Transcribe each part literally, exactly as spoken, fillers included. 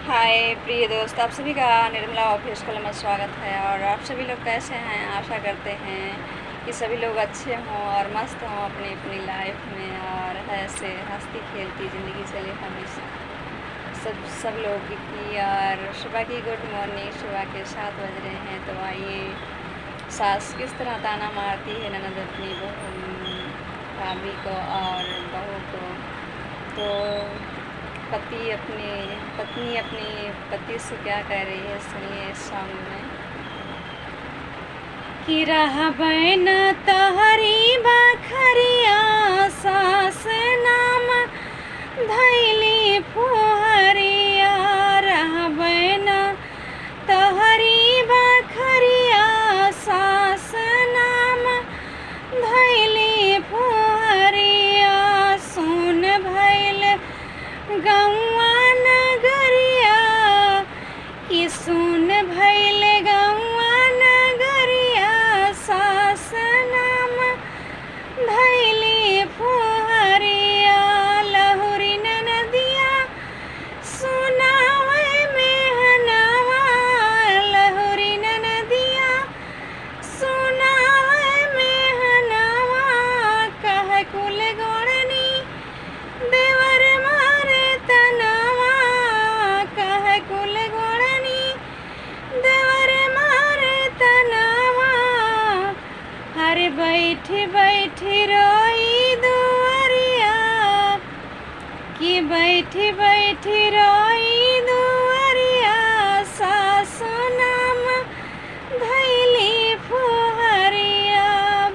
हाय प्रिय दोस्त, आप सभी का निर्मला ऑफिशियल में स्वागत है। और आप सभी लोग कैसे हैं? आशा करते हैं कि सभी लोग अच्छे हों और मस्त हों अपनी अपनी लाइफ में, और ऐसे हंसती खेलती ज़िंदगी चले हमेशा सब सब लोग की। और सुबह की गुड मॉर्निंग, सुबह के सात बज रहे हैं। तो आइए, सास किस तरह ताना मारती है ननद अपनी बहू, भाभी को और बहू को। तो पति अपने, पत्नी अपने पति से क्या कह रही है, सुनिए इस सॉन्ग में। कि रहबे न तोहरी बखरिया, सास नाम धैली फुहरिया। रहबे न तोहरी बखरिया, सास नाम धैली फुहरिया। सुन भैल गौआ नगरिया, कि सुन भैल गौआ नगरिया, सास नाम धैली फुहरिया। लहुरी ननदिया सुनावे मेहनवा, लहुरी ननदिया सुनावे मेहनवा। कहे कुल गोड़नी देवर मारे तनवा, कहे कुल गोड़नी देवर मारे तनवा। अरे बैठी बैठी रोई दुआरिया, कि बैठी बैठी रोई दुआरिया। सासु नाम धैली फुहरिया,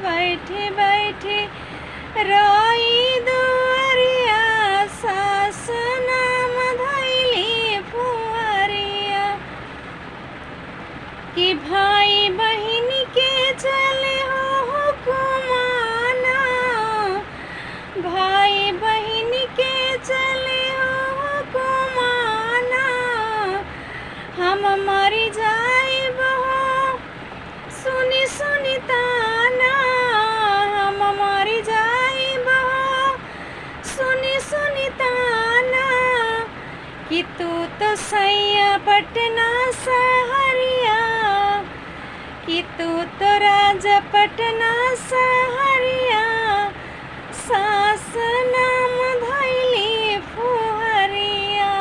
बैठी बैठी रोई दुआरिया। सासु नाम धैली फुहरिया। कि भाई बहिन के चले हो हुकुमाना, भाई बहिन के चले हो हुकुमाना। हम मरि जाइब हो सुनि सुनि ताना, हम मरि जाइब हो सुनि सुनि ताना। कि तू तो सैया पटना सहरिया, कि तू तो राजा पटना सहरिया। सास नाम धैली फुहरिया,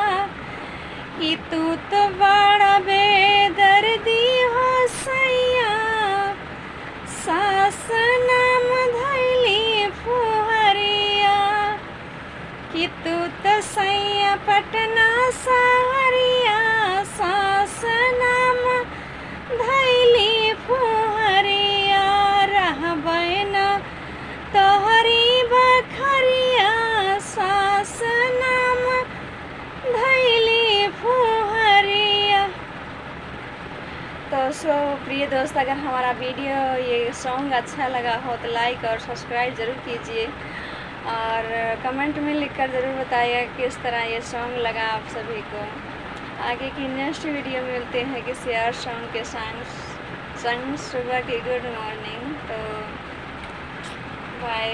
कि तू तो बड़ा बेदर्दी हो सैया। सास नाम धैली फुहरिया, कि तू तो सैया पटना सहरिया। सास नाम धैली फुहरिया, रहबे न तोहरी बखरिया। सास नाम धैली फुहरिया। तो सो प्रिय दोस्त, अगर हमारा वीडियो, ये सॉन्ग अच्छा लगा हो तो लाइक और सब्सक्राइब ज़रूर कीजिए, और कमेंट में लिखकर ज़रूर बताइए किस तरह ये सॉन्ग लगा आप सभी को। आगे की नेक्स्ट वीडियो में मिलते हैं किसी और सॉन्ग के संग, संग सुबह की गुड मॉर्निंग। तो बाय।